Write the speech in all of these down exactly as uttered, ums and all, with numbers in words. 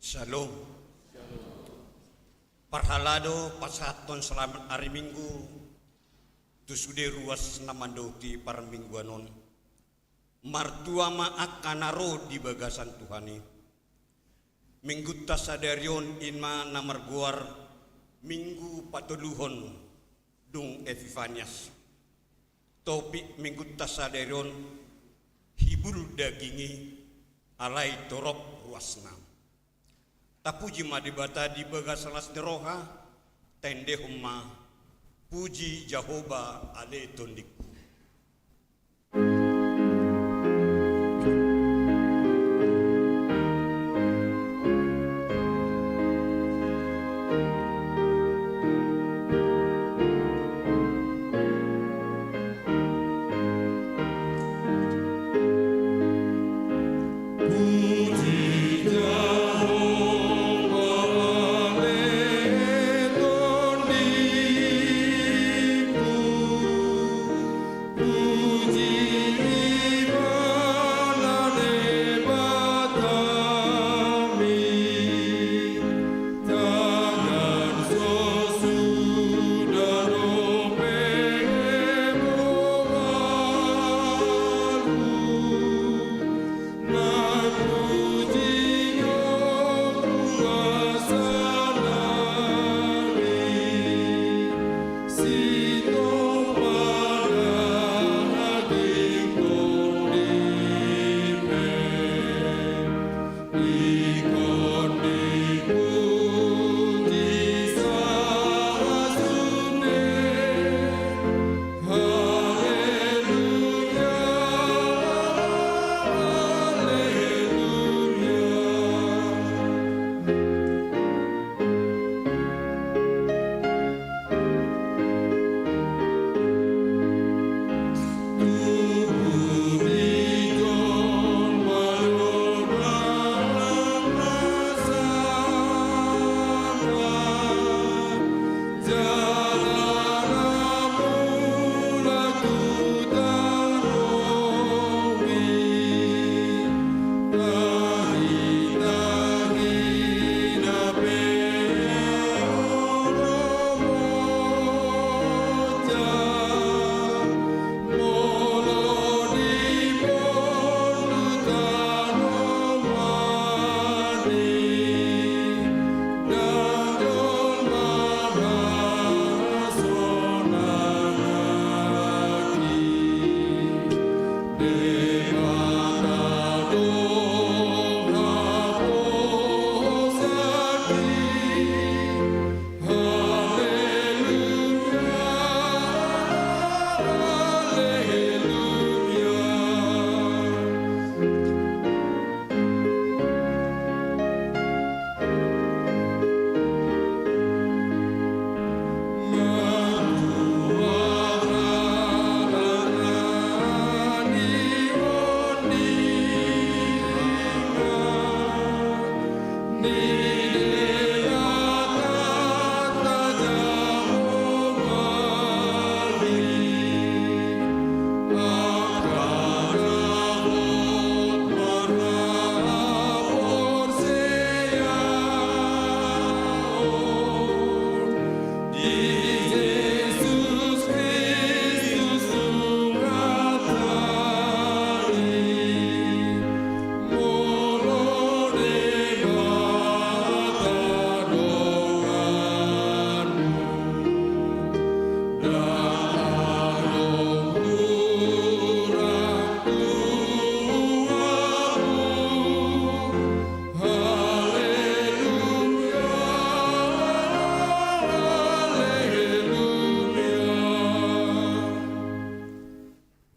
Syalom. Parhalado, pasahathon selamat ari Minggu tu sude ruas na mandok di parmingguan on. Martua ma angka na ro di bagasan Tuhan i. Minggunta sadari on i ma na margoar Minggu Patoluhon dung Epifanias. Topik Minggunta sadari on: Hibul daging i alai torop ruasna. Tapuji ma Debata di bagasan las ni roha, taendehon ma: Puji Jahowa ale tondingku.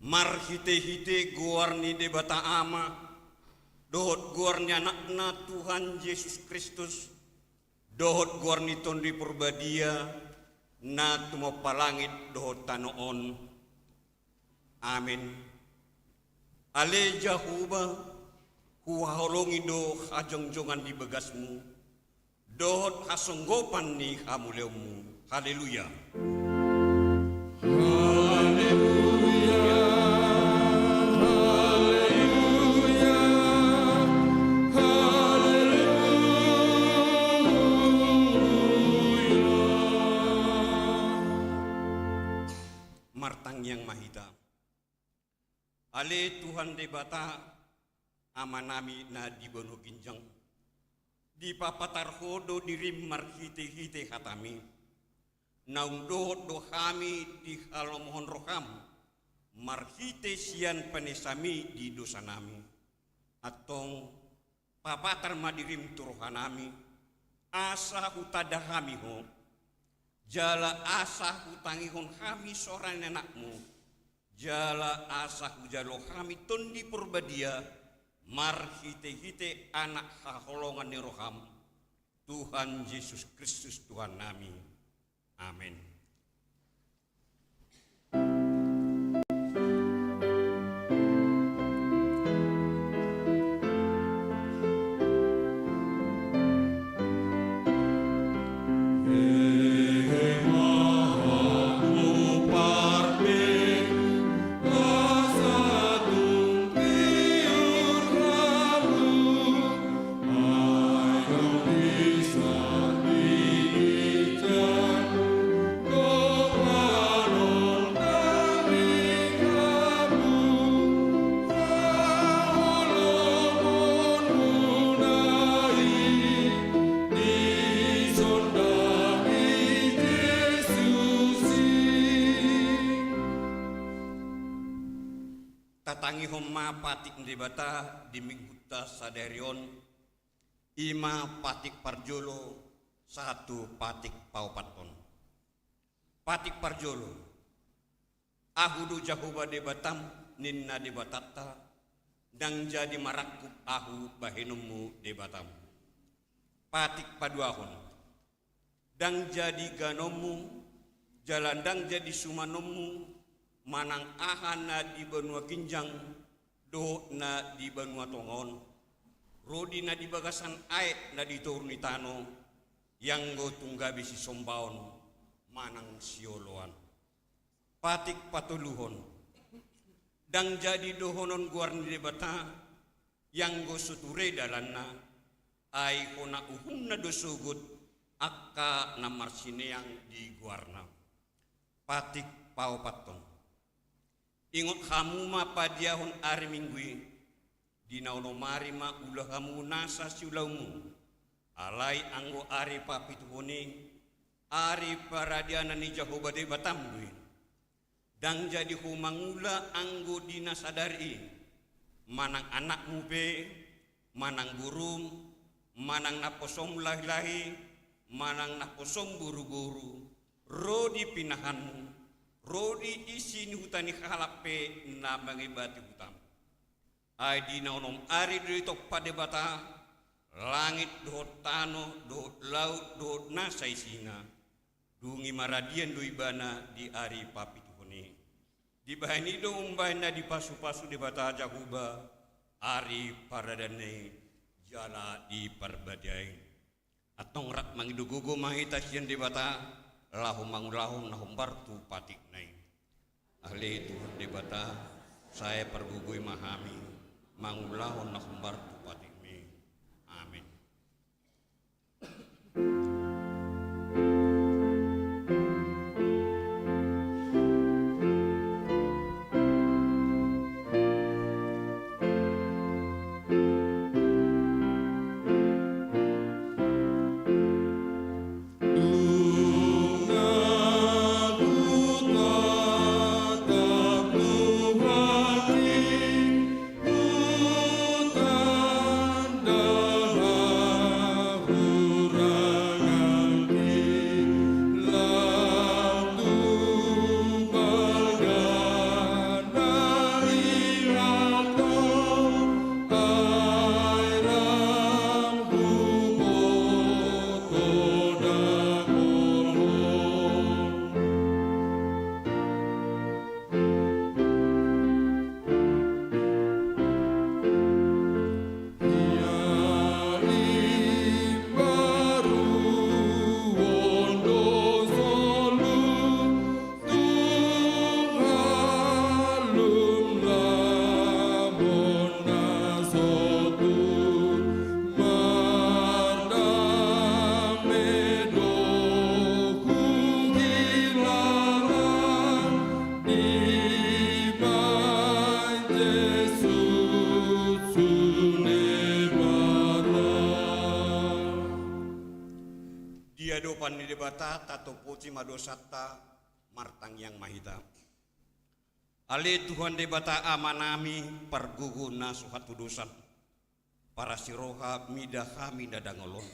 Marhitehite goar ni Debata Ama, dohot goar ni Anakna Tuhan Jesus Kristus, dohot goar ni Tondi Parbadia, na tumompa langit dohot tano on. Amen. Ale Jahowa, huhaholongi do hajongjongan di bagasmu, dohot hasonggopan ni hamuliaonmu. Haleluya. Haleluya, haleluya, haleluya. Martangiang ma hita. Ale Tuhan Debata, Amanami na di banua ginjang, dipapatar Ho do dirim marhitehite hatami. Naung dohot do hami dihalomohon roham marhite sian panesami di dosanami. Antong papatar ma dirim tu rohanami, asa hutanda hami Ho, jala asa hutangihon hami sora ni Anakmu, jala asa hujalo hami Tondi Porbadia marhitehite Anak haholongan ni roham, Tuhan Jesus Kristus Tuhannami. Amen. Tatangihon ma patik ni Debata di Minggunta sadari on, i ma patik parjolo sahat tu patik paopathon. Patik parjolo. Ahu do Jahowa Debatam, ninna Debatanta, ndang jadi marangkup ahu bahenonmu Debatam. Patik paduahon. Ndang jadi ganonmu, jala ndang jadi sumanonmu, manang aha na di banua ginjang, dohot na di banua tonga on, ro di na di bagasan aek na di toru ni tano, ianggo tung gabe sisombaon manang sioloan. Patik patoluhon. Ndang jadi dohonon goar ni Debata, ianggo so ture dalanna, ai hona uhumna do sogot angka na marsineang di goarna. Patik paopathon. Ingot hamu ma padiahon ari Minggu i, di na onom ari ma ula hamu nasa siulaonmu. Alai anggo ari papituhon i, ari paradianan ni Jahowa Debatam do i. Ndang jadi ho mangula anggo di na sadari i, manang anakmu pe, manang borum, manang naposom lahilahi, manang naposom boruboru, ro di pinahanmu, ro di isi ni huta ni halak pe na mangebati hutam. Ai di na onom ari do ditompa Debata langit dohot tano dohot laut dohot na saisina. Dung i maradian do ibana di ari papituhon i. Dibahen i do umbahen na dipasupasu Debata Jahowa ari paradaanna i jala di parbadiaon i. Antong rap mangido gogo ma hita sian Debata, laho mangulahon na hombar tu patikna i. Ale Tuhan Debata, sai pargogoi ma hami, mangulahon na hombar tu patikmi. Amen. Di adopan ni Debata tatopoti ma dosanta. Martangiang ma hita. Ale Tuhan Debata Amanami, pargogo na so hatudosan, parasi roha mida hami na dangol on.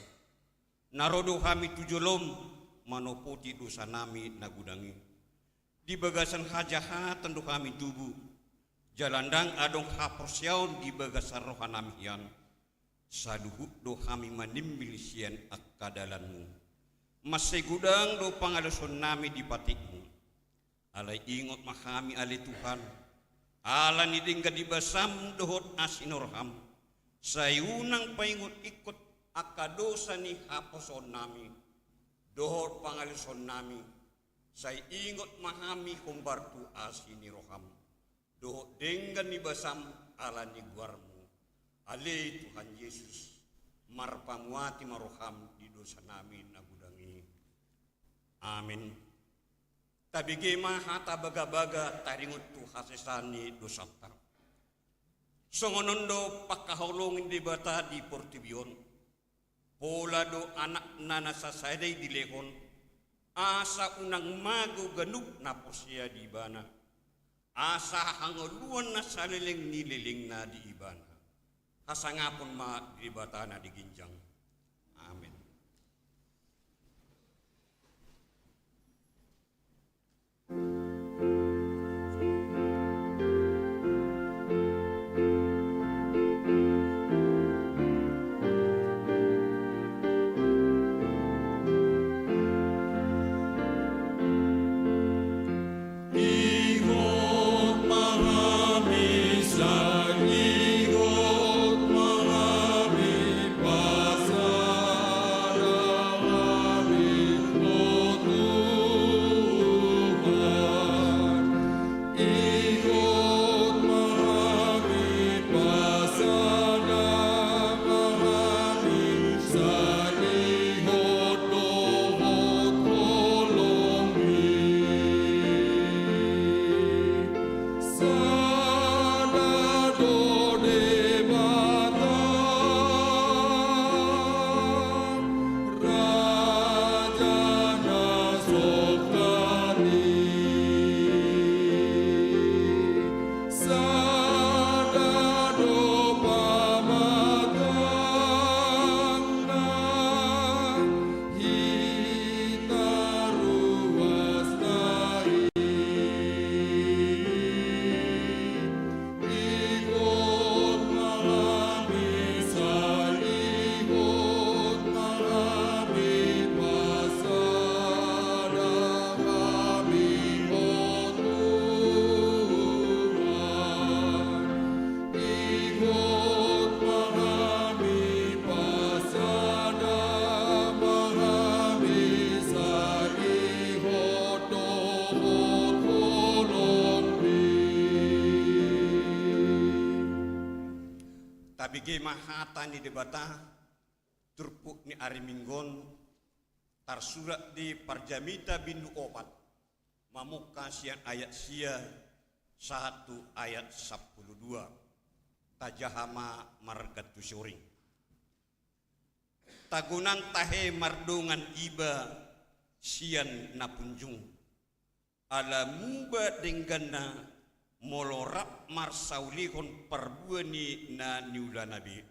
Na ro do hami tu jolom manopoti dosanami na godang i. Di bagasan hajahatan do hami tubu, jala ndang adong haporseaon di bagasan rohanami hian. Saluhut do hami manimbil sian angka dalanmu. Mansai godang do pangalehonnami di patikmu. Alai ingot ma hami ale Tuhan, ala ni denggan ni basam dohot asi ni roham, sai unang paingot-ingot angka dosa ni haporseaonnami dohot pangalehonnami, sai ingot ma hami hombar tu asi ni roham dohot denggan ni basam ala ni goarmu. Ale Tuhan Jesus, marpamuati ma roham di dosanami na godang i. Amen. Tabege ma hata bagabaga taringot tu hasesaan ni dosanta. Songon on do pangkaholongi ni Debata di portibi on. Pola do Anakna na sasada i dilehon, asa unang mago ganup na porsea di Ibana, asa hangoluan na saleleng ni lelengna di Ibana. Hasangapon ma di Debata na di ginjang. Amen. Tabege ma hata ni Debata. Turpuk ni ari Minggu on tarsurat di Parjamita bindu opat, mamungka sian ayat sia sahat tu ayat sampulu dua. Tajaha ma marga tu si Oring. Tagonan tahe mardongan iba sian na punjung. Ala muba dengganna molo rap marsaulihon parbue ni na niulana be.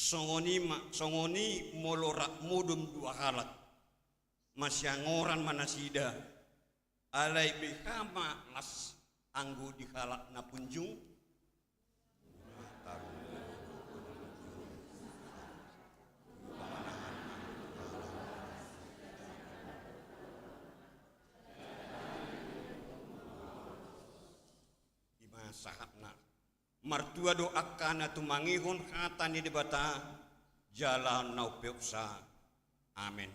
Songon i ma, songon i molo rap modom dua halak, masiangoran ma nasida, alai beha ma las anggo di halak na punjung? I ma sahatna. Martua do angka na tumangihon hata ni Debata jala na umpeopsa. Amen.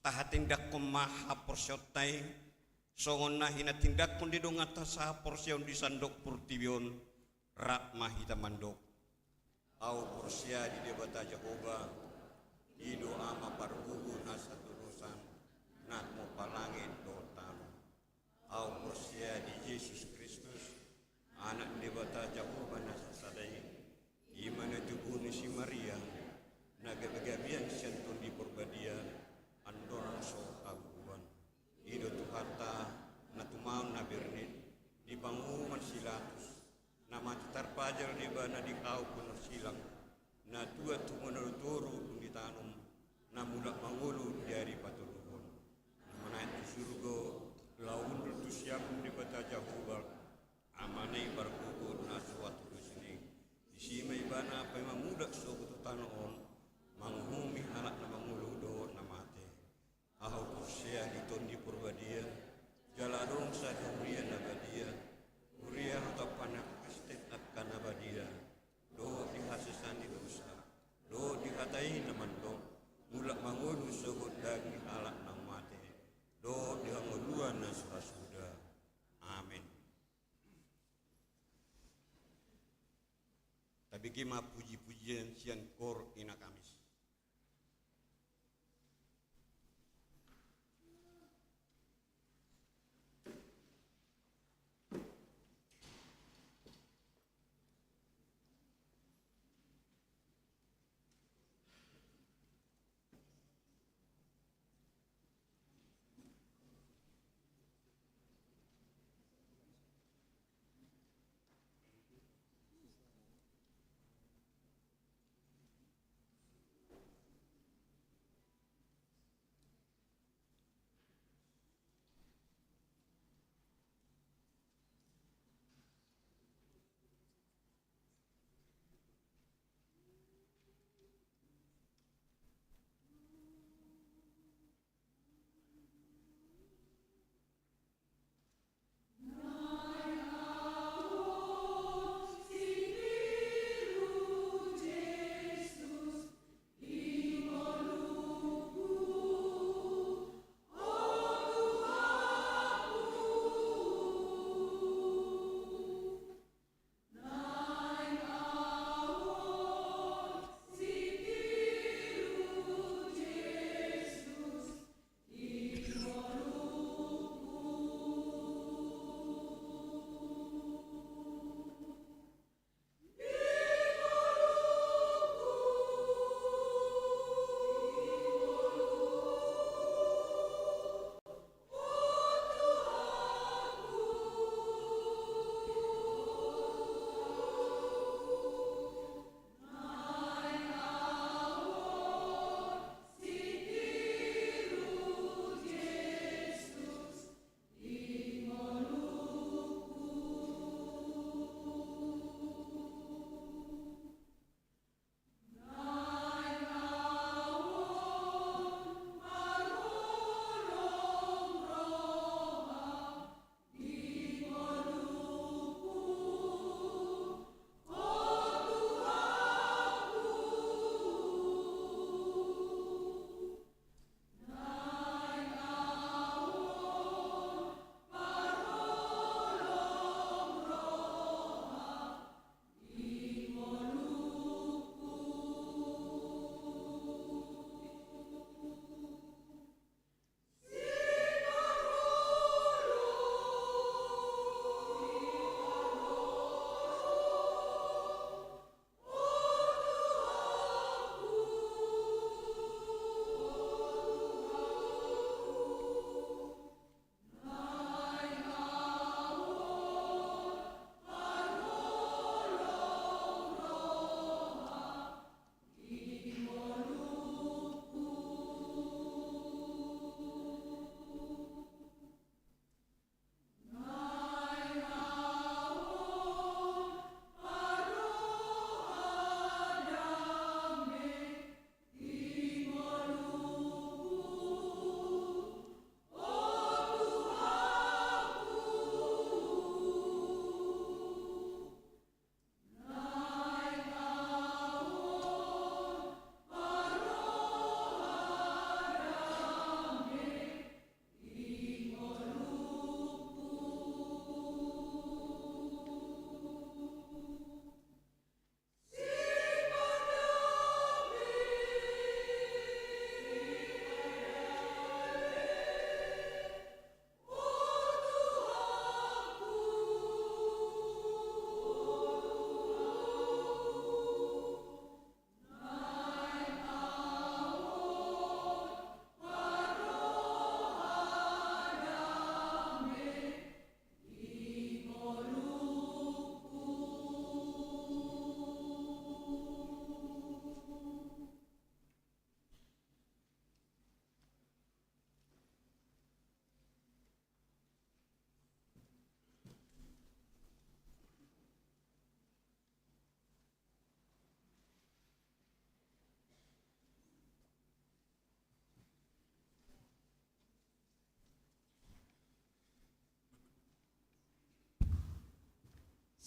Tahatindanghon ma haporseaonta i, songon na hinatindanghon ni donganta sahaporseaon di sandok portibi on, rap ma hita mandok. Ahu porsea di Debata Jahowa, i do Ama pargogo na satorusan, na humompa langit dohot tano. Ahu porsea di Jesus Kristus, Anak ni Debata Jahowa na sasada i, i ma na tubu ni si Maria, na gabe gabean sian Tondi Porbadia, andorang so habubuhan. I do Tuhanta, na tumaon na bernit, di panguhuman si Latus, na mate tarpajal do ibana di hau silang, na tuat tu banua toru dung ditanom, na mulak mangolu di ari patoluhon, na manaek tu surgo, laho hundul tu siamun Debata Jahowa, Amana i pargogo na so hatudosan i. Disi ma ibana paima mulak sogot tu tano on, manguhumi halak na mangolu dohot na mate. Ahu porsea di Tondi Porbadia, jala adong sada huria na badia, huria hatapan ni hasintongan angka na badia, dohot di hasesaan ni dosa, dohot di hata i na mandok, mulak mangolu sogot daging ni halak na mate, dohot di hangoluan na so ra suda. Amen. Tabege ma puji-pujian sian Kor Ina Kamis.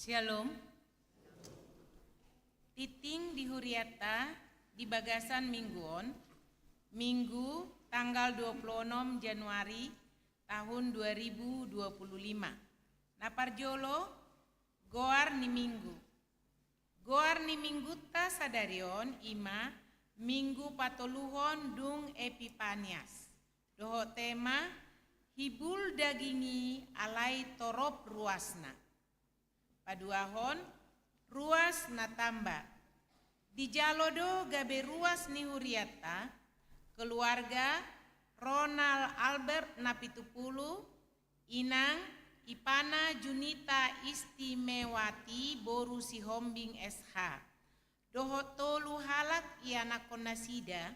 Shalom. Tingting di huriatta di bagasan minggu on, Minggu tanggal dua puluh enam Januari tahun dua ribu dua puluh lima. Na parjolo, goar ni minggu. Goar ni minggunta sadari on i ma Minggu patoluhon dung Epipanias. Dohot tema, hibul daging i alai torop ruasna. Paduahon, ruas na tamba. Dijalo do gabe ruas ni huriatta, keluarga Ronald Albert Napitupulu, inang ipana Junita Istimewati boru Sihombing S H. Dohot tolu halak ianakhon nasida,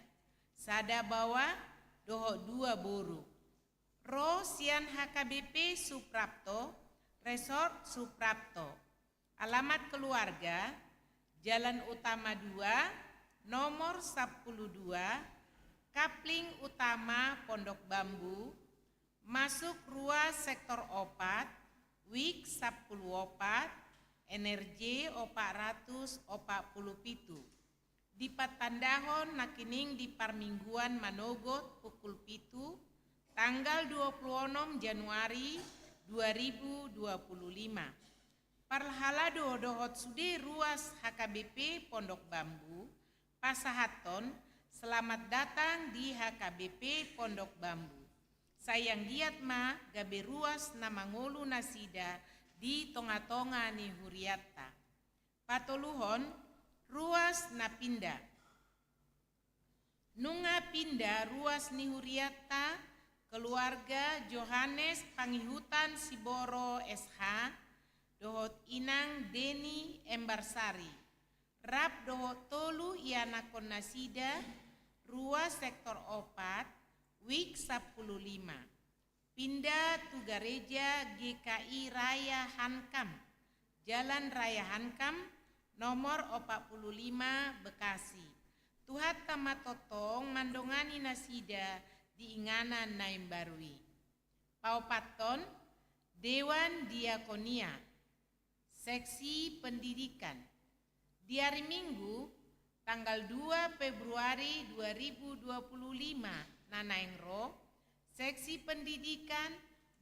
sada baoa dohot dua boru. Ro sian H K B P Suprapto, Resort Suprapto. Alamat keluarga, Jalan Utama dua, nomor sampulu dua, Kapling Utama Pondok Bambu, masuk ruas sektor opat, wik sampulu opat, energi opat ratus opat pulu pitu. Dipatandahon nangkining di parmingguan manogot pukul pitu, tanggal dua puluh enam Januari dua ribu dua puluh lima. Parhalado dohot sude ruas H K B P Pondok Bambu, pasahathon selamat datang di H K B P Pondok Bambu. Sai anggiat ma gabe ruas na mangolu nasida di tongatonga ni huriatta. Patoluhon, ruas na pinda. Nunga pinda ruas ni huriatta, keluarga Johannes Pangihutan Siboro S H, dohot inang Deni Embarsari, rap dohot tolu ianakhon nasida, ruas sektor opat, wik sampulu lima. Pinda tu gareja G K I Raya Hankam, Jalan Raya Hankam, nomor opat pulu lima, Bekasi. Tuhanta ma tongtong mandongani nasida di inganan na imbaru i. Paopathon, Dewan Diakonia. Seksi pendidikan. Di ari Minggu, tanggal dua Februari dua ribu dua puluh lima na naeng ro, seksi pendidikan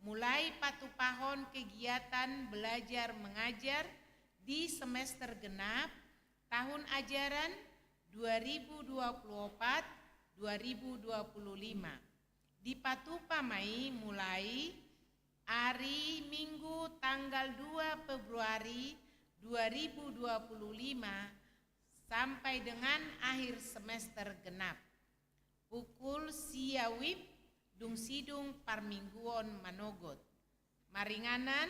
mulai patupahon kegiatan belajar mengajar di semester genap tahun ajaran dua ribu dua puluh opat dua ribu dua puluh lima. Dipatupa ma i mulai ari Minggu tanggal dua Februari dua ribu dua puluh lima sampai dengan akhir semester genap. Pukul sia wib dung sidung parmingguon manogot. Maringanan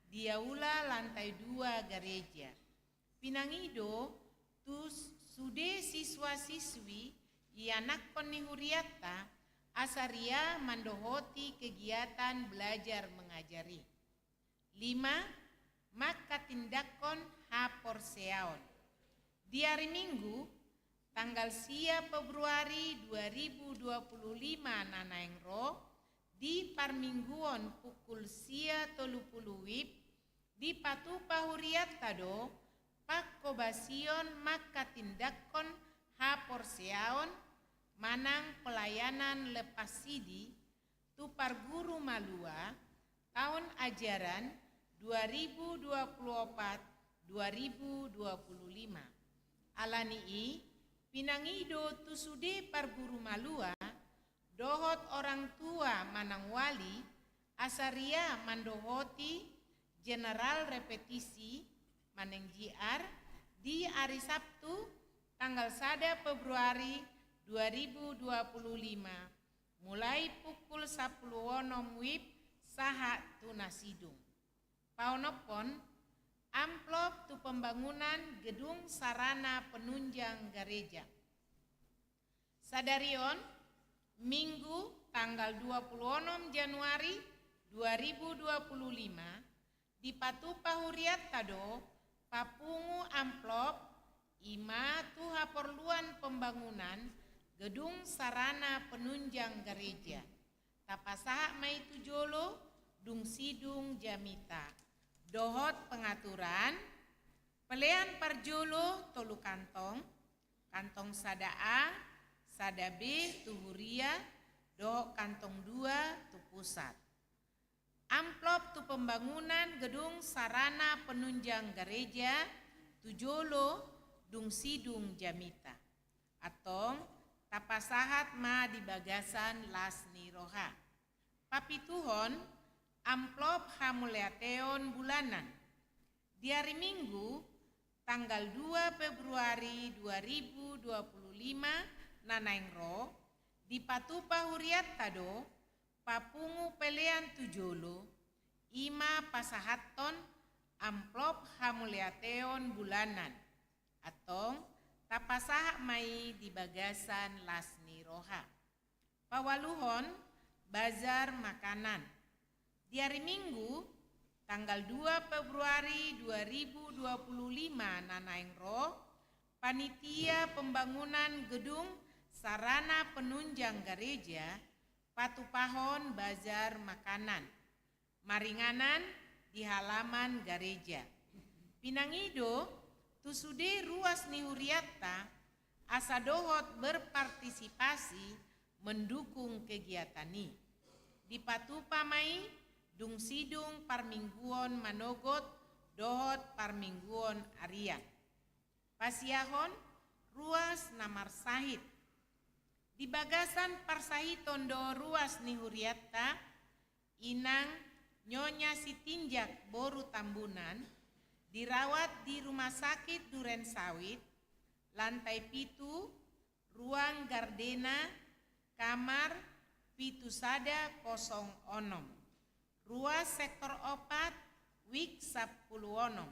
di aula lantai dua gareja. Pinangido tu sude siswa-siswi ianakhon ni huriatta, asa ria mandohoti kegiatan belajar mengajar i. Lima, manghatindanghon haporseaon. Di ari Minggu, tanggal sia Februari dua ribu dua puluh lima na naeng ro, di parmingguon pukul sia tolu pulu wib, dipatupa huriatta do pangkobasion manghatindanghon haporseaon manang pelayanan lepas sidi tu parguru malua tahun ajaran dua ribu dua puluh opat dua ribu dua puluh lima. Alani i, pinangido tu sude parguru malua dohot orang tua manang wali, asa ria mandohoti general repetisi manang G R di ari Sabtu tanggal sada Februari dua ribu dua puluh lima, mulai pukul sampulu onom wib sahat tu na sidung. Paonomhon, amplop tu pembangunan gedung sarana penunjang gareja. Sadari on, Minggu tanggal dua puluh onom Januari dua ribu dua puluh lima, dipatupa huriatta do papungu amplop i ma tu haporluan pembangunan gedung sarana penunjang gareja. Tapasahat ma i tu jolo dung sidung jamita. Dohot pengaturan, pelean parjolo tolu kantong, kantong sada A, sada B tu huria, dohot kantong dua tu pusat. Amplop tu pembangunan gedung sarana penunjang gareja tu jolo dung sidung jamita. Antong tapasahat ma di bagasan las ni roha. Papituhon, amplop hamuliateon bulanan. Di ari Minggu, tanggal dua Februari dua ribu dua puluh lima na naeng ro, dipatupa hurianta do papungu pelean tu jolo, i ma pasahathon amplop hamuliateon bulanan. Antong tapasahat ma i di bagasan las ni roha. Paualuhon, bazar makanan. Di ari Minggu, tanggal dua Februari dua ribu dua puluh lima na naeng ro, panitia pembangunan gedung sarana penunjang gareja patupahon bazar makanan maringanan di halaman gareja. Pinangido tu sude ruas ni hurianta asa dohot berpartisipasi mendukung kegiatan i. Dipatupa ma i dung sidung parmingguon manogot dohot parmingguon arian. Pasiahon ruas na marsahit. Di bagasan parsahiton do ruas ni hurianta, inang Nyonya Sitinjak boru Tambunan, dirawat di Rumah Sakit Duren Sawit, lantai pitu, ruang gardena, kamar pitu sada kosong onom. Ruas sektor opat, wik sampulu onom.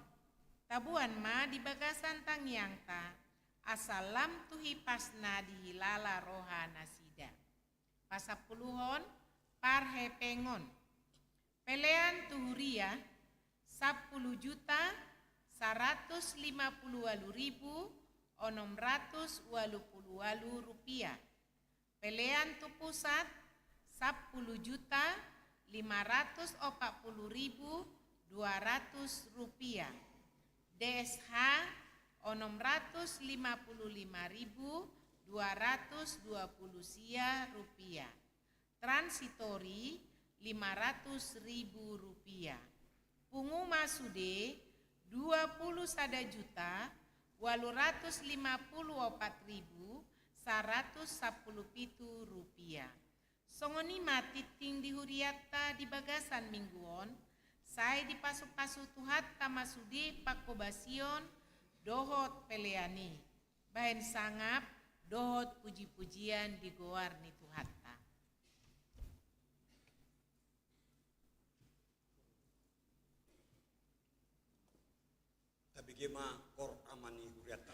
Taboan ma di bagasan tangiangta, asa lam tu hipasna dihilala roha nasida. Pasampuluhon, parhepengon. Pelean tu huria, sampulu juta, saratus lima pulu ualu ribu, onom ratus ualu pulu ualu rupiah. Pelean tu pusat, sampulu juta, lima ratus opat pulu ribu, dua ratus rupiah. D S H, onom ratus lima pulu lima ribu, dua ratus dua pulu sia rupiah. Transitori, lima ratus ribu rupiah. Pungu ma sude, dua pulu sada juta, ualu ratus lima pulu opat ribu, saratus sampulu pitu rupiah. Songon i ma tingting di hurianta di bagasan minggu on, sai dipasupasu Tuhanta ma sude panghobasion dohot pelean i. Bahen sangap dohot pujipujian di goar ni Tuhanta. Tabege ma koor ama ni hurianta.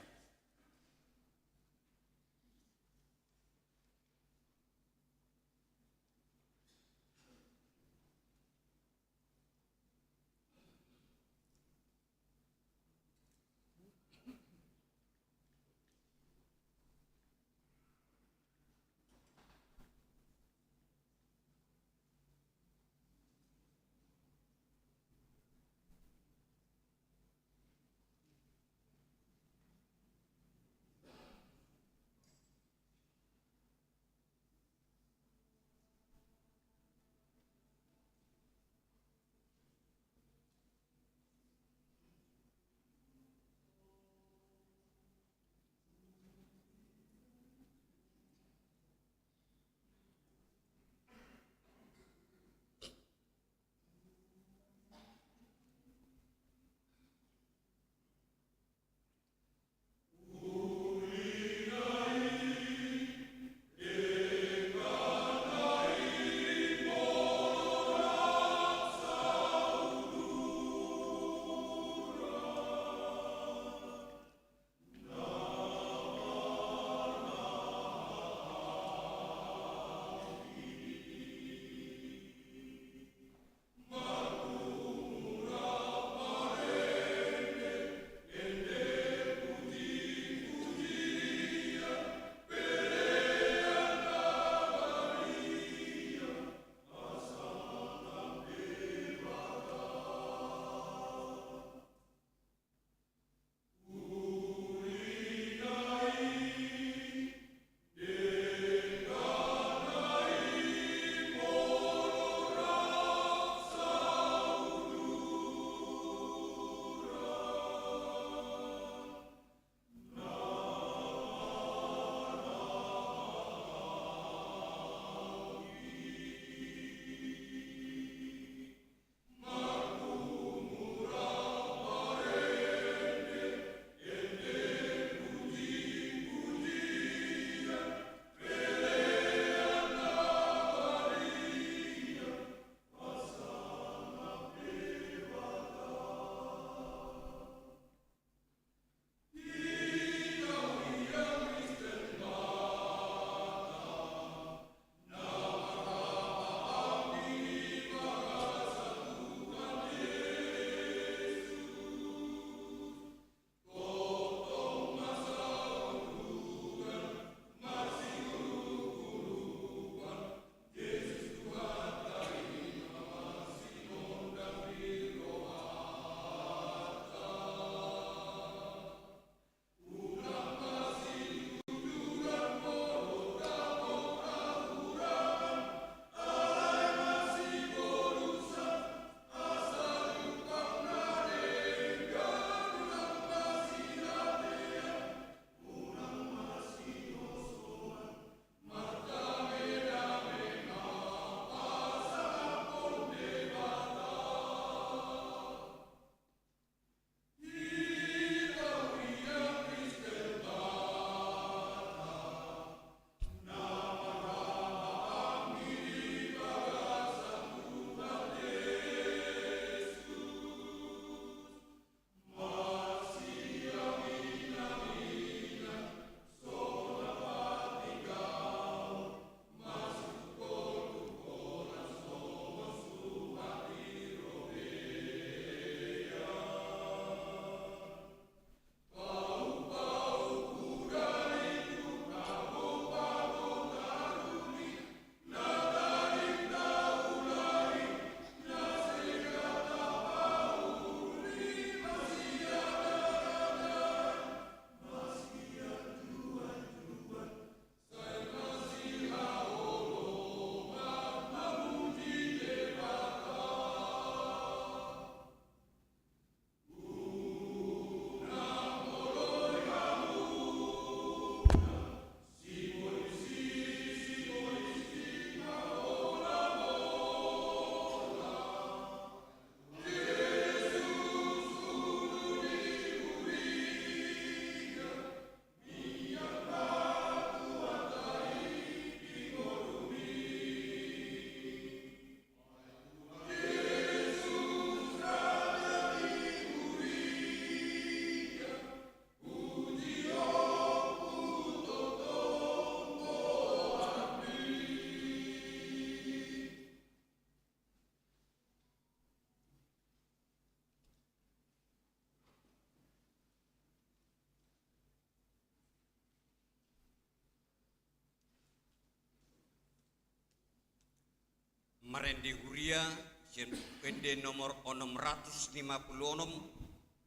Marende huria, sian Buku Ende nomor onom ratus lima pulu onom,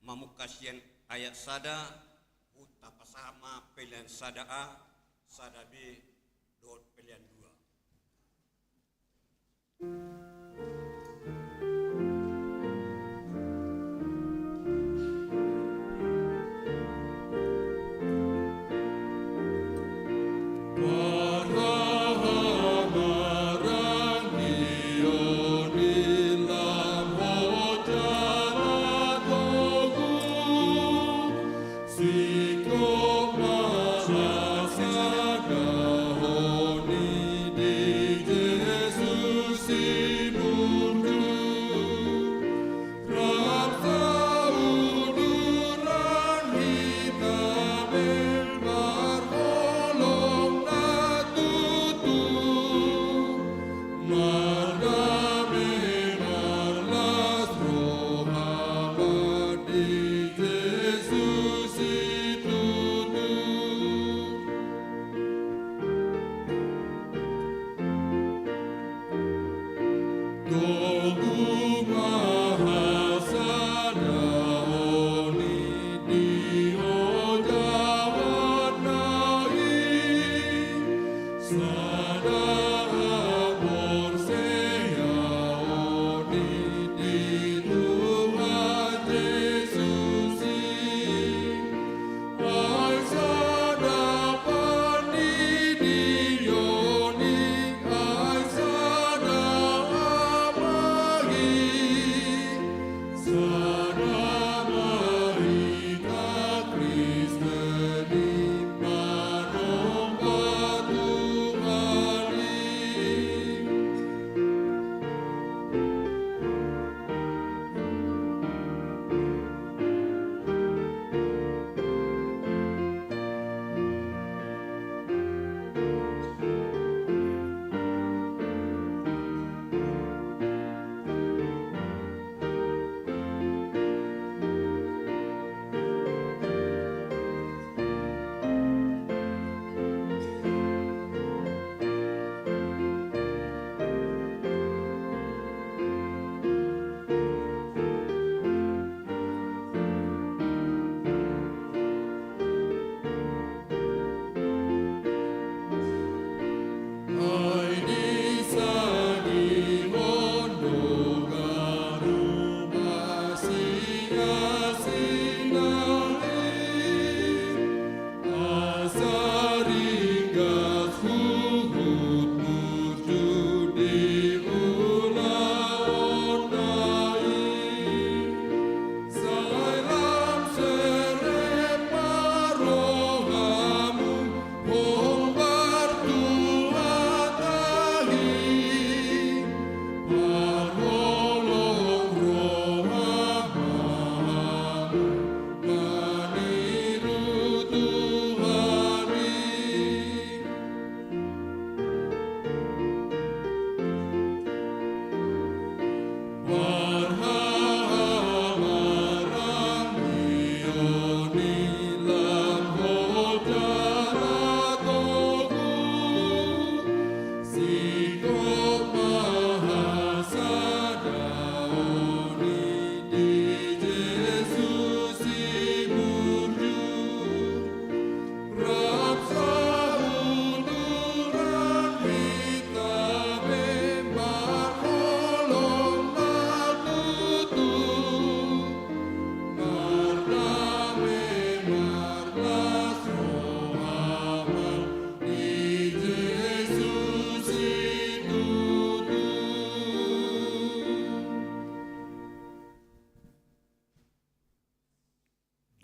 mamungka sian ayat sada, huta pasahat ma pelean sada A, sada B, dohot pelean dua.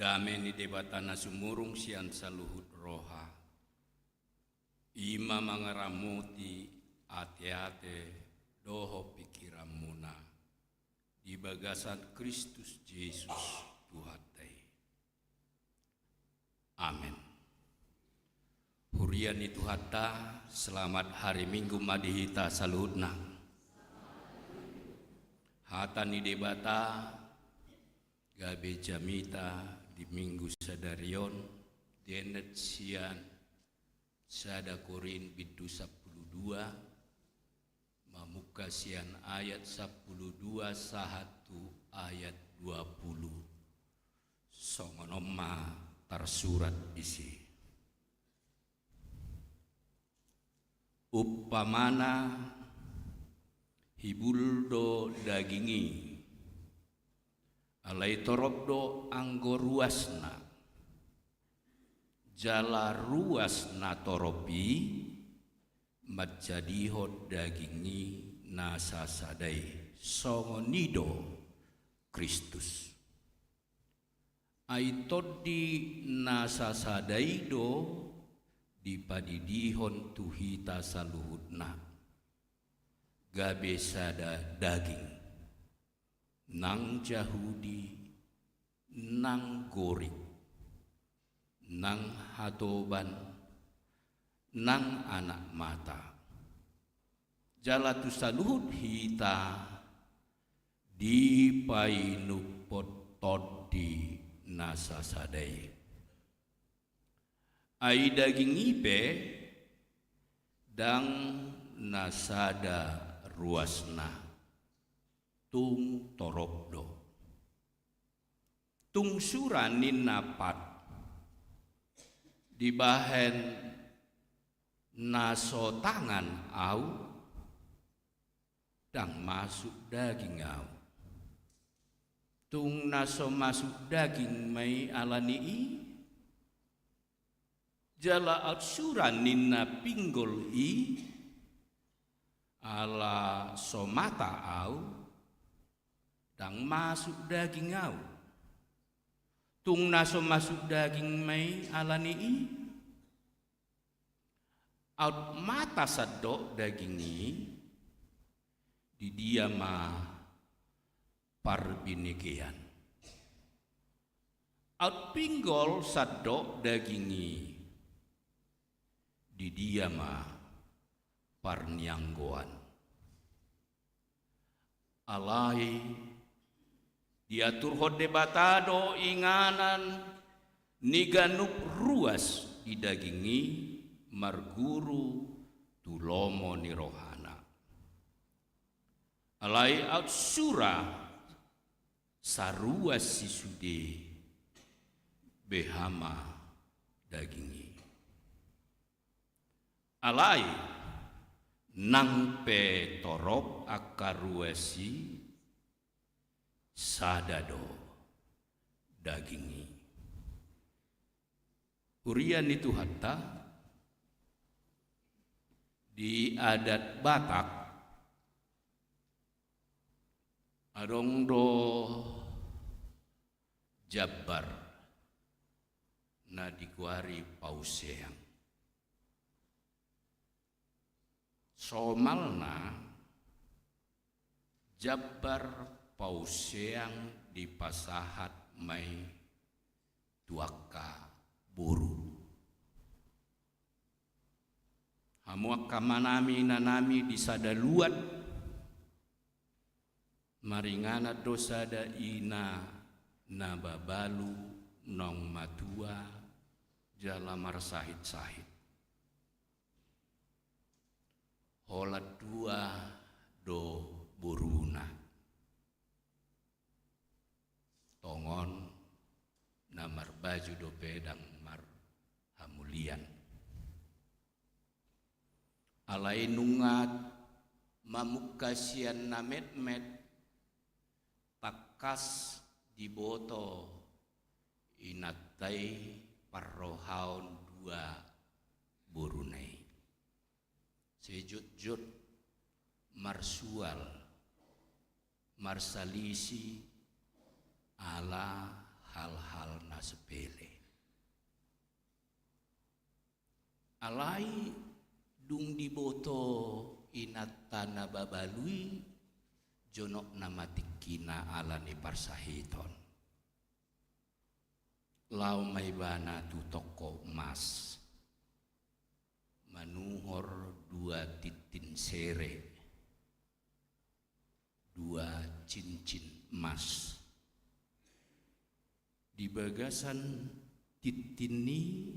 Dame ni Debata na sumurung sian saluhut roha, i ma mangaramoti ateate dohot pingkiranmuna di bagasan Kristus Jesus Tuhanta i. Amen. Huria ni Tuhanta, selamat hari Minggu ma di hita saluhutna. Hata ni Debata gabe jamita di Minggu sadari on dienet sian sada Korint bindu sampulu dua, mamung Kasian ayat sampulu dua sahat tu ayat dua pulu. Songon on ma tarsurat disi. Umpamana hibul do daging i, alai torop do anggo ruasna. Jala ruas na torop i manjadihon daging i na sasada i, songon i do Kristus. Ai Tondi na sasada i do dipadidihon tu hita saluhutna, gabe sada daging, nang Jahudi, nang Gorik, nang hatoban, nang anak mata. Jala tu saluhut hita dipainuphon Tondi na sasada i. Ai daging i pe ndang na sada ruasna, tung torop do. Tung sura ninna pat dibahen na so tangan Au, ndang masuk daging Au. Tung na so masuk daging ma i ala ni i, jala aut sura ninna pinggol i, ala so mata Au, ndang masuk daging Au. Tung na so masuk daging ma i ala ni i, aut mata sandok daging i, di dia ma parbinegean. Aut pinggol sandok daging i, di dia ma parnianggoan. Alai diaturhon Debata do inganan ni ganup ruas di daging i marguru tu lomo ni rohana. Alai aut sura saruas i sude, beha ma daging i. Alai nang pe torop angka ruas i, sada do daging i. Huria ni Tuhanta, di adat Batak adong do jambar na digoari pauseang. Somalna jambar pauseang dipasahat ma i tu angka boru. Hamu angka amanami inanami di sada luat, maringanan do sada ina na babalu naung matua jala marsahit-sahit. Holan dua do boruna. Tongon na marbaju dope ndang marhamulian. Alai nunga mamungka sian na metmet, tangkas diboto inanta i parrohaon dua boruna i. Sejotjot marsual, marsalisi ala hal-hal na sepele. Alai dung diboto inanta na babalu i, jonok nama tingkina ala ni parsahiton. Laho ma ibana tu toko emas, manuhor dua tintin sere, dua cincin emas. Di bagasan tintin i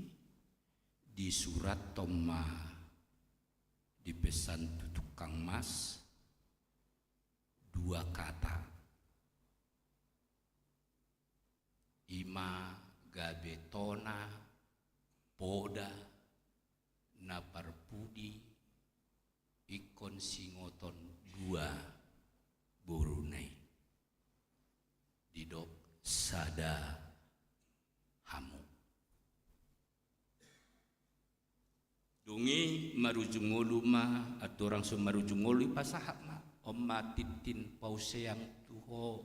disurathon ma, dipesan tu tukang emas, dua kata. I ma gabe tona, poda, na parpudi, ingkon singoton dua boruna i. Didok sada hamu. Dung i marujung ngolu ma, andorang so marujung ngolu i pasahat ma, on ma tintin pauseang tu ho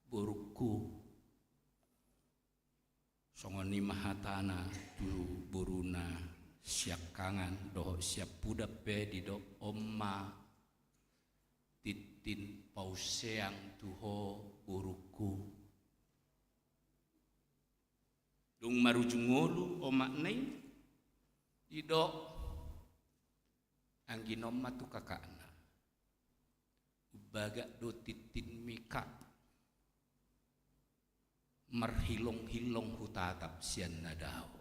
borungku. Songon i ma hatana tu boruna siangkangan dohot siampudan pe didok on ma tintin pauseang tu ho borungku. Dung marujung ngolu omakna i didok angginon ma tu kakakna. Umbagak do tintinmi kak, marhilonghilong hutatap sian na dao.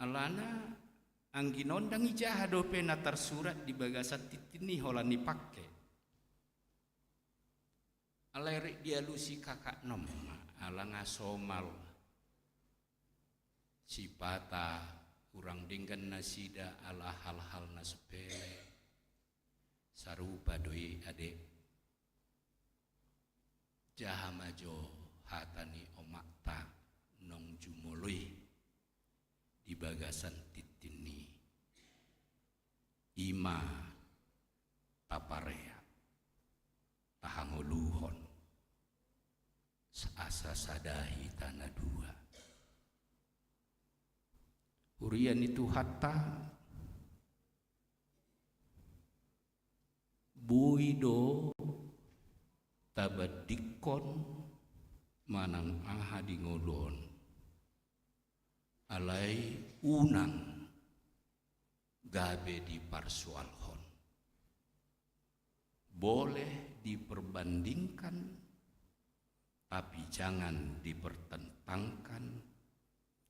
Alana angginon ndang ijaha dope na tarsurat di bagasan tintin i holan i pangke. Alai rek dialusi kakakna on ma, ala nga somal sipata hurang denggan nasida ala hal-hal na sepele. Sarupa do i ade. Jaha ma jo hata ni omakta naung jumolo i di bagasan tintin i. I ma taparea, tahangoluhon, asa sada hita na dua. Huria ni Tuhanta, boi do tabandingkon manang aha di ngolu on. Alai unang gabe diparsoalhon. Boleh diperbandingkan, tapi jangan dipertentangkan,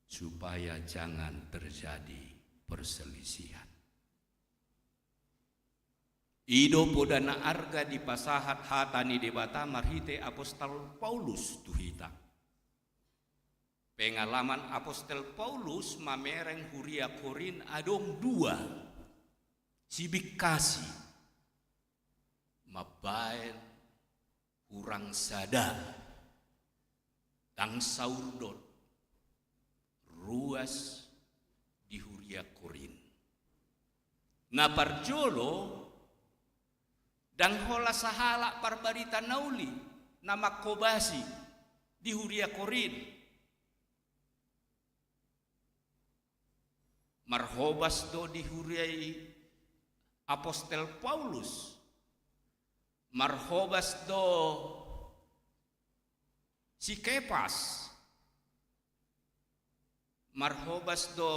supaya jangan terjadi perselisihan. I do poda na arga dipasahat hata ni Debata marhite apostel Paulus tu hita. Pengalaman apostel Paulus mamereng huria Korint adong dua sibingkasi mambaen hurang sada, ndang saurdot, ruas di huria Korint. Na parjolo, ndang holan sahalak parbarita na uli na manghobasi di huria Korint. Marhobas do di huria i apostel Paulus. Marhobas do si Kepas. Marhobas do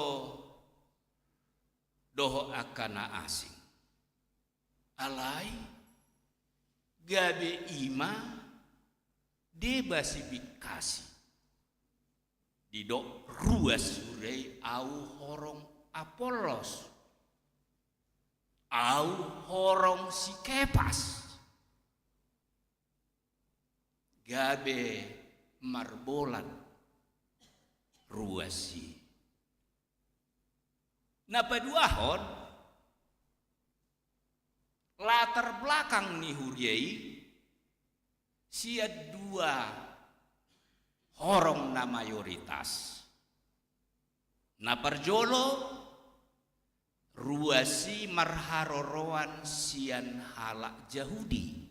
dohot angka na asing. Alai gabe i ma deba sibingkasi. Didok ruas huria i, au horong Apollos, au horong si Kepas. Gabe marbolat ruas i. Na paduahon, latar belakang ni huria i sian dua horong na mayoritas. Na parjolo, ruas i marharoroan sian halak Jahudi.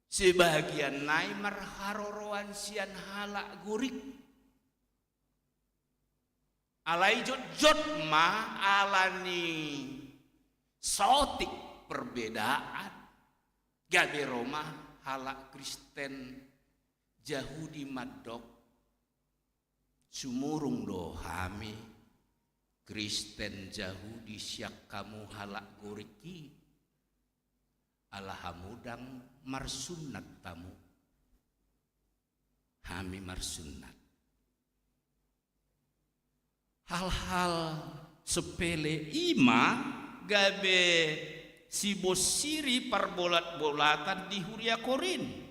Sebagian nai marharoroan sian halak Gorik. Alai jotjot ma ala ni saotik perbedaan, gabe ro ma halak Kristen Jahudi mandok, sumurung do hami Kristen Jahudi sian hamu halak Gorik i, ala hamu ndang marsunnat hamu, hami marsunnat. Hal-hal sepele i ma gabe sibonsiri parbolatbolatan di huria Korint.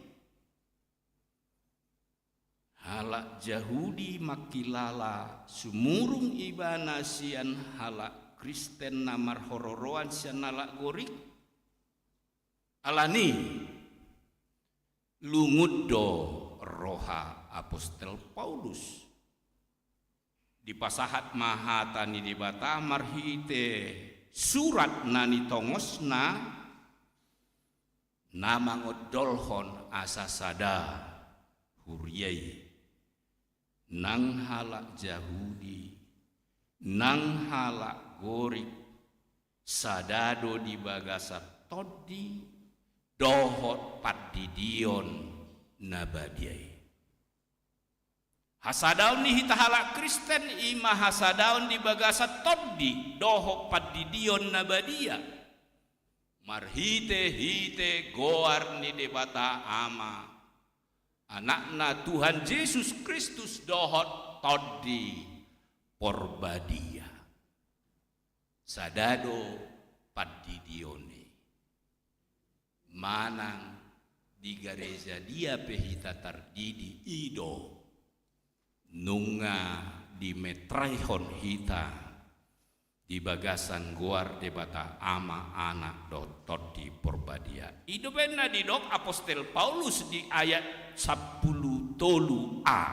Halak Jahudi mangkilala sumurung ibana sian halak Kristen na marharoroan sian halak Gorik. Alani lungun do roha apostel Paulus. Dipasahat ma hata ni Debata marhite surat na nitongosna, na mangondolhon asa sada huria i, nang halak Jahudi, nang halak Gorik, sada do di bagasan tondi dohot pandidion na badia i. Hasadaon ni hita halak Kristen i ma hasadaon di bagasan tondi dohot pandidion na badia, marhitehite goar ni Debata Ama, Anakna Tuhan Jesus Kristus dohot Tondi Porbadia. Sada do pandidion i. Manang di gareja dia pe hita tardidi, i do nunga dimetraihon hita di bagasan goar Debata Ama, Anak dohot Tondi Porbadia. I do umbahen na didok apostel Paulus di ayat sampulu tolu a.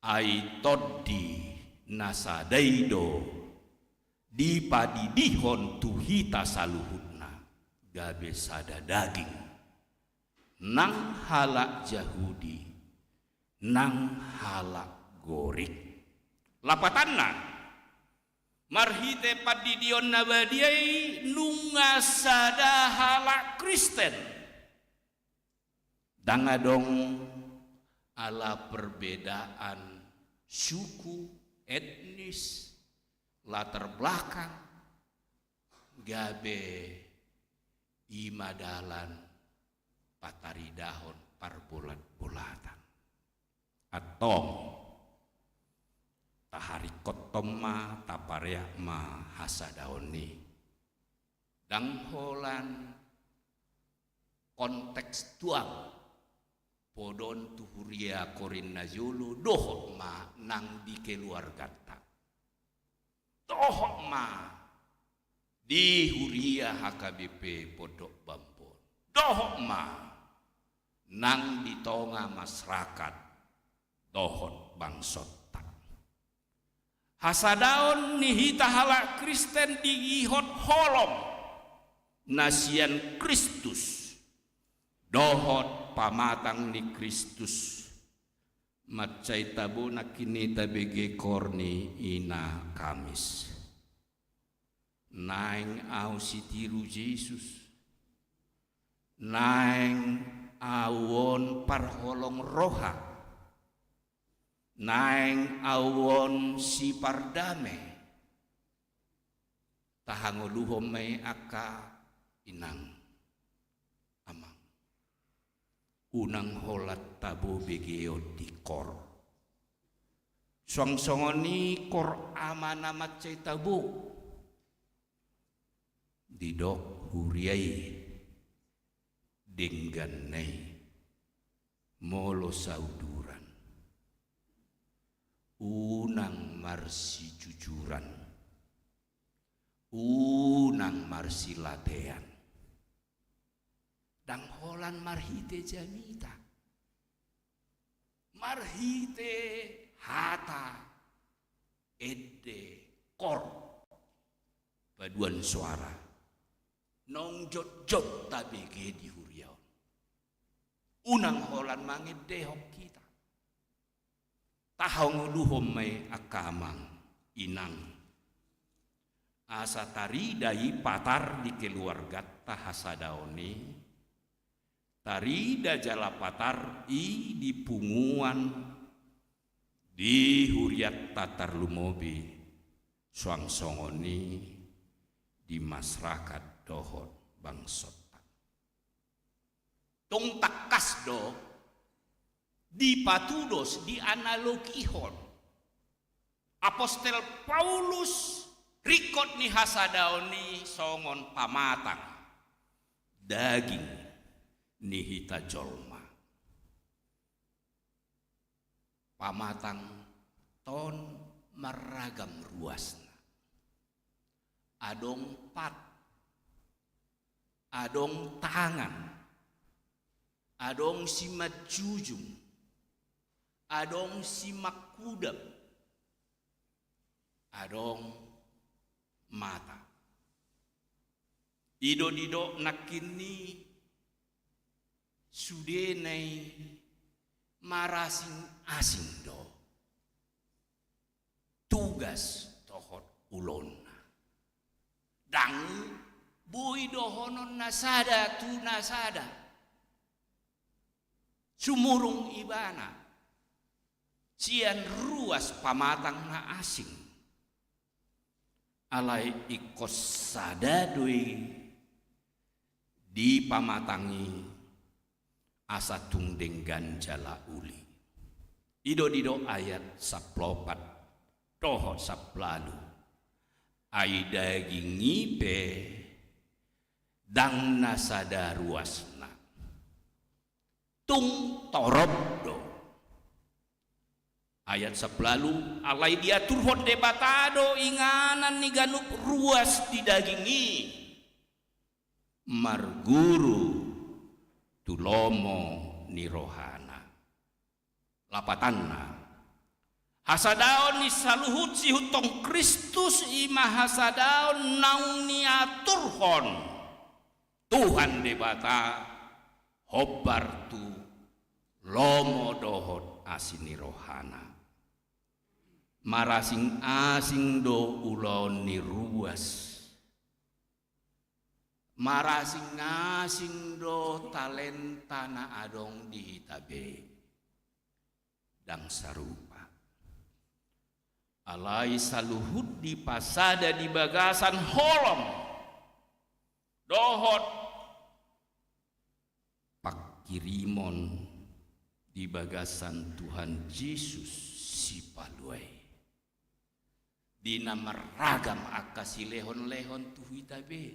Ai tondi na sada i do dipadidihon tu hita saluhutna gabe sada daging, nang halak Jahudi, nang halak Gorik. Lapatanna, marhite pandidion na badia i nunga sada halak Kristen. Ndang adong ala perbedaan suku, etnis, latar belakang, gabe i ma dalan pataridahon parbolatbolatan. Antong, taharingkothon ma, tapareak ma hasadaon i. Ndang holan kontekstual, podohon tu huria Korint na jolo, dohot ma nang di keluarganta. Dohot ma di huria H K B P Pondok Bambon. Dohot ma nang di tonga masyarakat dohot bangsonta. Hasadaon ni hita halak Kristen diihot holong na sian Kristus dohot pamatang ni Kristus. Mansai tabo nangkin i tabege koor ni ina Kamis. Naeng ahu sitiru Jesus. Naeng ahu on parholong roha. Naeng ahu on sipardame. Tahangoluhon ma i angka inang, amang. Unang holan tabo begeon di koor. Suang songon i koor ama na mansai tabo. Didok huria i dengganna i molo sauduran, unang marsijujuran, unang marsilatean. Ndang holan marhite jamita, marhite hata, ende, koor, paduan suara, naung jotjot tabege di huria on. Unang holan mangendehon hita. Tahangoluhon ma i angka amang, inang, asa tarida i patar di keluarganta hasadaon i, tarida jala patar i di punguan di hurianta, tarlumobi suang songon i di masyarakat dohot bangsonta. Tung tangkas do dipatudos, dianalogihon apostel Paulus Ringkot ni hasadaon i songon pamatang daging ni hita jolma. Pamatang on marragam ruasna. Adong pat, adong tangan, adong simanjujung, adong simangkudap, adong mata. I do didok nangkin i, sudena i marasing-asing do tugas dohot ulaonna. Ndang boi dohonon na sada tu na sada. Sumurung ibana sian ruas pamatang na asing. Alai ingkon sada do i di pamatang i, asa tung denggan jala uli. I do didok ayat sampulu opat dohot sampulu ualu. Ai daging i pe ndang na sada ruasna. Tung torop do. Ayat sampulu ualu, alai diaturhon Debata do inganan ni ganup ruas di daging i marguru tu lomo ni rohana. Lapatanna, hasadaon ni saluhut siihuthon Kristus i ma hasadaon naung niaturhon Tuhan Debata hombar tu lomo dohot asi ni rohana. Marasing-asing do ulaon ni ruas. Marasing-asing do talenta na adong di hita be. Ndang sarupa. Alai saluhut dipasada di bagasan holong dohot pangkirimon di bagasan Tuhan Jesus Sipalua i. Di na marragam angka silehon-lehon tu hita be.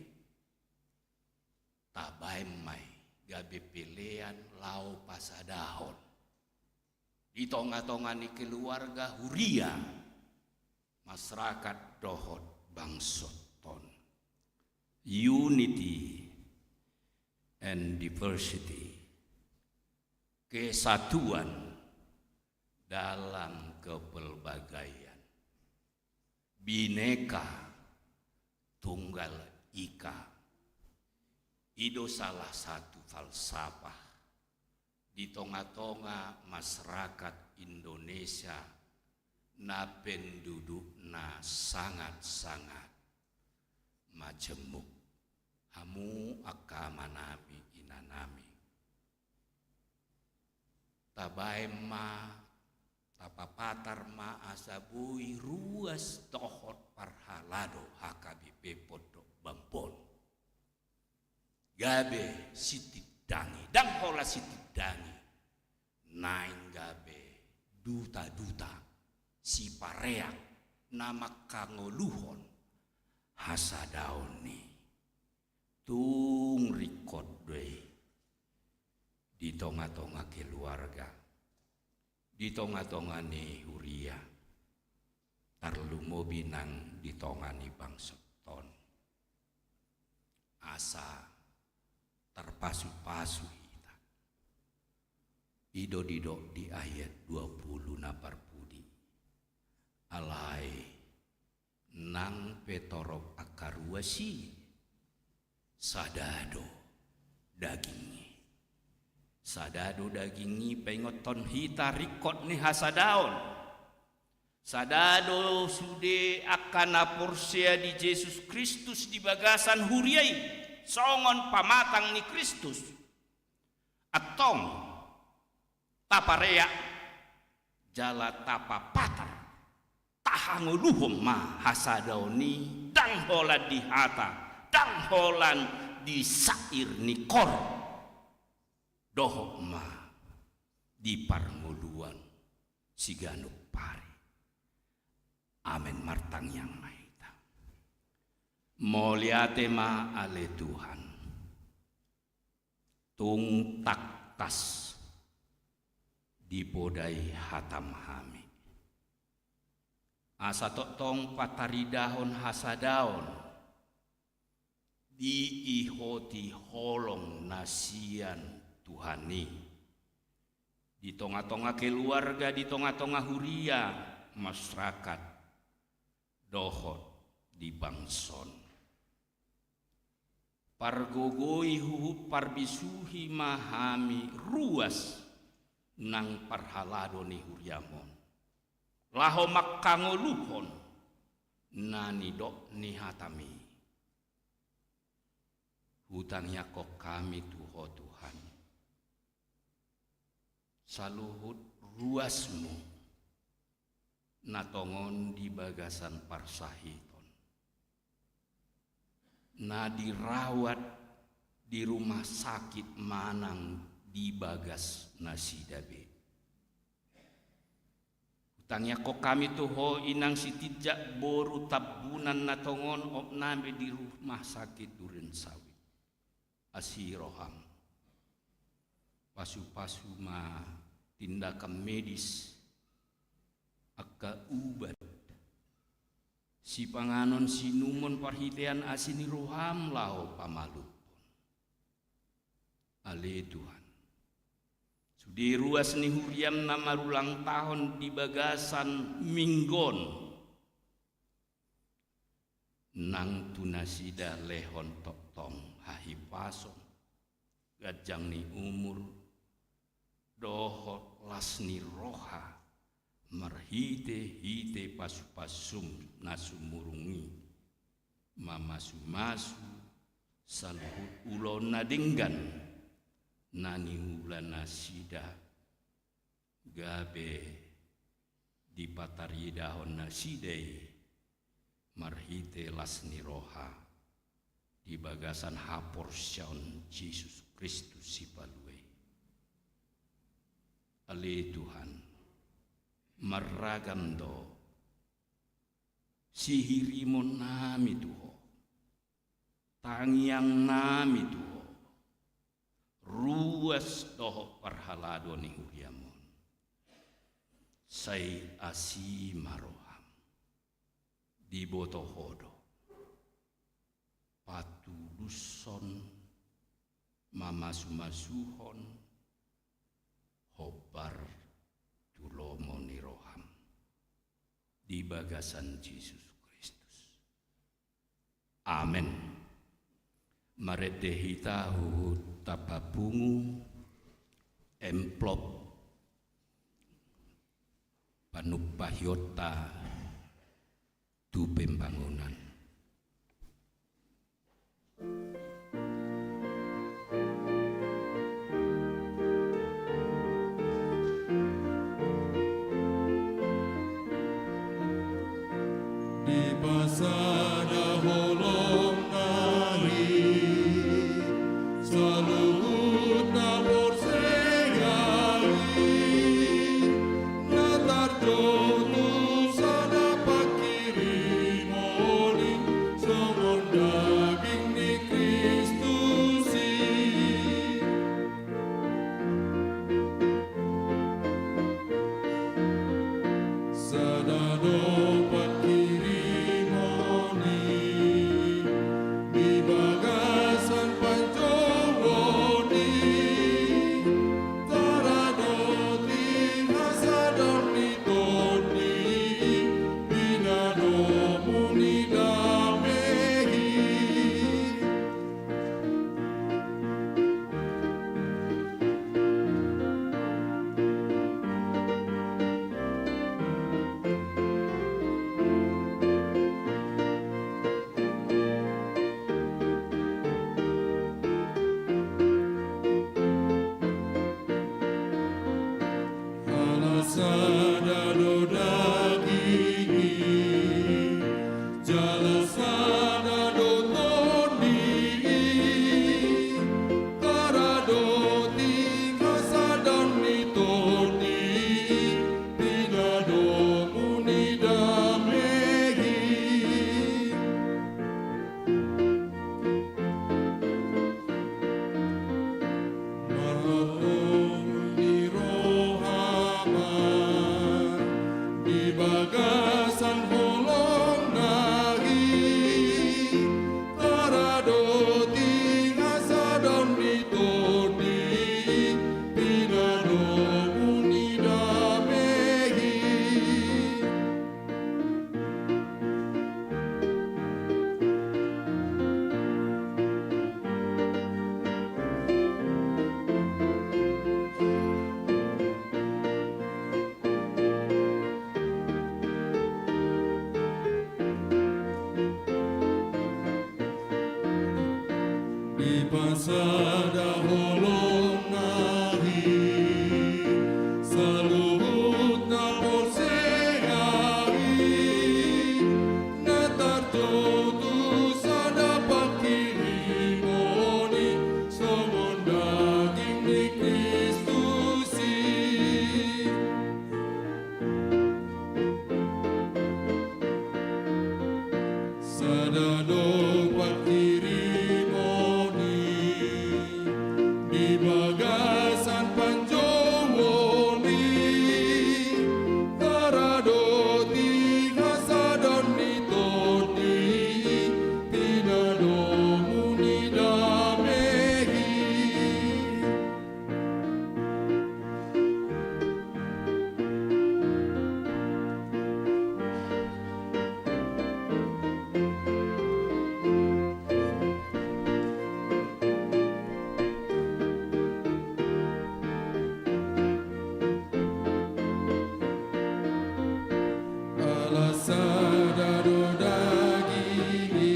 Tabaen ma i gabe pelean laho pasadahon di tonga-tonga ni keluarga, huria, masyarakat dohot bangsonton. Unity and diversity. Kesatuan dalam kepelbagaian. Bhinneka Tunggal Ika. I do salah satu falsafah di tonga-tonga masyarakat Indonesia na pendudukna sangat-sangat majemuk. Hamu angka amanami, inanami, tabaen ma, tapapatar ma asa boi ruas dohot parhalado H K B P Pondok Bambon. Gabe sitindangi, ndang holan sitindangi, naeng gabe duta-duta, sipareak na manghangoluhon hasadaon i. Tung ringkot do i di tonga-tonga keluarga, di tonga-tonga ni huria, tarlumobi nang di tonga ni bangsonton. Asa tarpasu-pasu hita. I do didok di ayat dua pulu na parpudi. Alai nang pe torop angka ruas i, sada do daging i. Sada do daging i paingothon hita ringkot ni hasadaon. Sada do sude angka na porsea di Jesus Kristus di bagasan huria i, songon pamatang ni Kristus. Antong tapareak jala tapapatar, tahangoluhon ma hasadaon i, ndang holan di hata, ndang holan di sair ni kor, dohot ma di parngoluan siganup ari. Amen. Martangiang ma hita. Mauliate ma ale Tuhan. Tung tangkas dipodai hatam hami. Asa tongtong pataridahon hasadaon diihoti holong na sian Tuhan i. Di tonga-tonga keluarga, di tonga-tonga huria, masyarakat, dohot di bangso on. Pargogoi huhut parbisuhi ma hami ruas nang parhalado ni huriam on. Laho mangkangoluhon na nidok ni hatam i. Hutangiangkon hami tu Ho Tuhan. Saluhut ruasmu na tongon di bagasan parsahiton. Na dirawat di rumah sakit manang di bagas nasida be. Hutangiangkon hami tu Ho inang Sitinjak boru Tambunan na tongon opnami di rumah sakit Duren Sawit. Asi roham. Pasu-pasu ma tindakan medis, angka ubat, sipanganon sinumon parhitean asi ni roham laho pamaluthon. Ale Tuhan, sude ruas ni huriam na marulang tahun di bagasan minggu on, nang tu nasida lehon tongtong hahipason, ganjang ni umur, dohot las ni roha, marhite-hite pasu-pasum na sumurung i, mamasu-masu saluhut ulaon na denggan na niula nasida, gabe dipataridahon nasida i marhite las ni roha di bagasan haporseaon Jesus Kristus Sipalua i. Ale Tuhan, marragam do sihirimonnami tu Ho, tangiangnami tu Ho, ruas dohot parhalado ni huriam on. Sai asi ma roham. Diboto Ho do patulushon, mamasu-masuhon hombar tu lomo ni roham di bagasan Jesus Kristus. Amen. Marende hita huhut tapapungu amplop panumpahionta tu pembangunan. Dipasada holong na i saluhut na porsea i, na tarjou tu sada panghirimon i songon daging ni Kristus i. Sada do panghirimon Pasada holong na i, saluhut na porsea i, na tartutu sada panghirimon i, songon daging ni Kristus i. Sada do panghirimon i di bagasan panjouon i, taradoti hasadaon ni Tondi i, pinadomu ni dame i. Ala sada do daging i,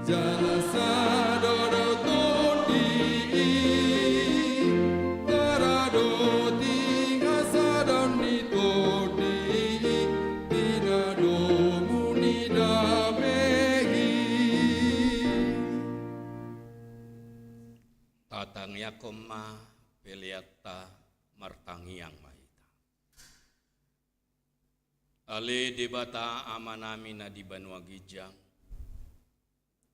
jala sada do Tondi i, taradoti hasadaon ni Tondi i, pinadomu ni dame i. Tatangiangkon ma peleanta, martangiang ma hita. Ale Debata Amanami na di banua ginjang,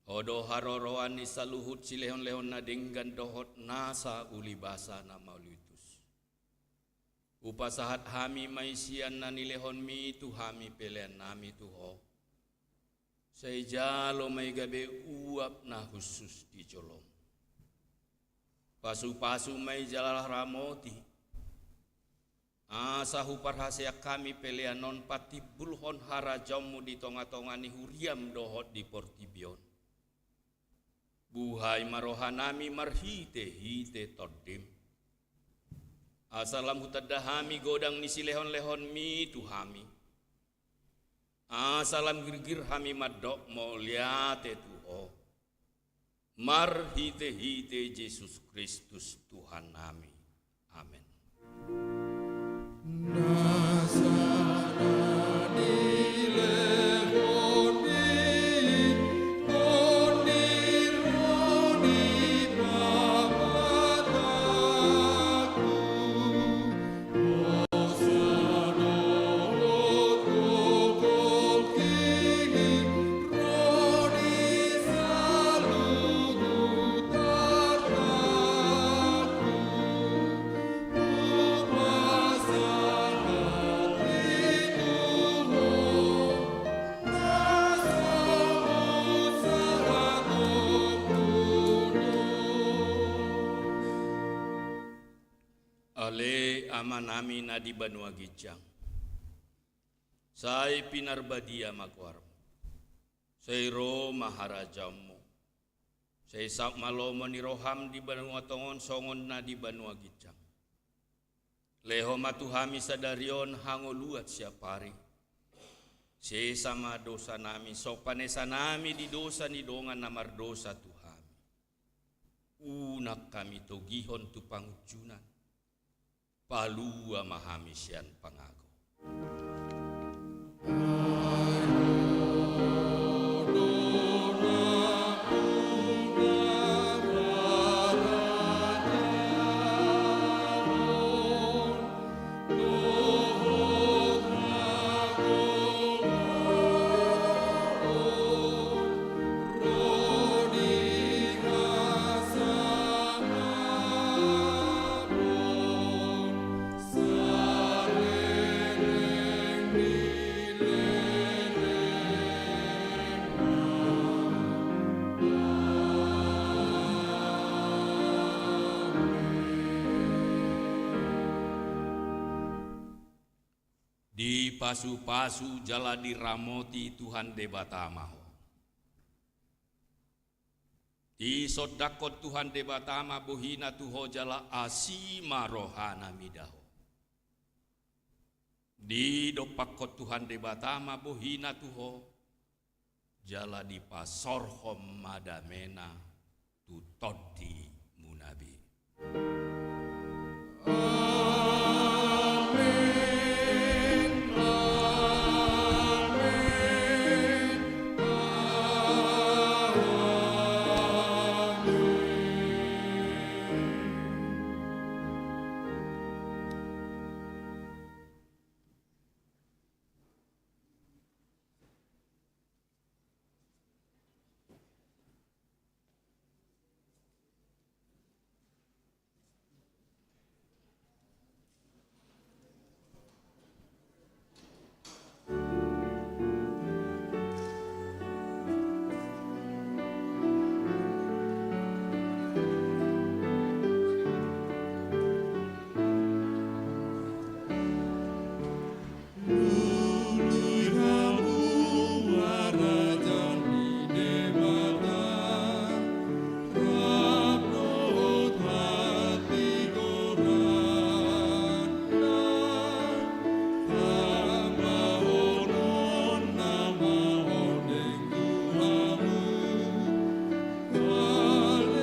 Ho do haroroan ni saluhut silehonlehon na denggan dohot nasa ulibasa na mauliutus. Hupasahat hami ma i sian na nilehonmi tu hami peleannami tu Ho. Sai jalo ma i gabe uap na hushus di jolom. Pasupasu ma i jala ramoti, asa huparhaseang hami pelean on patimbulhon harajaonmu di tongatonga ni huriam dohot di portibi on. Buhai ma rohanami marhitehite Tondim, asa lam hutanda hami godang ni silehonlehonmi tu hami, asa lam girgir hami mandok mauliate tu Ho, marhitehite Jesus Kristus Tuhannami. Amen. Ale Amanami na di banua ginjang, sai pinarbadia ma goarmu. Sai ro ma harajaonmu. Sai saut ma lomo ni roham di banua tonga on songon na di banua ginjang. Lehon ma tu hami sadari on hangoluan siapari. Sesa ma dosanami, songon panesanami di dosa ni dongan na mardosa tu hami. Unang hami togihon tu pangunjunan. Palua ma hami sian pangago. Dipasupasu jala diramoti Tuhan Debata ma ho. Disondangkon Tuhan Debata ma bohina tu ho jala asi ma rohana mida ho. Didompakkon Tuhan Debata ma bohina tu ho, jala dipasaorhon ma damena tu tondimuna be.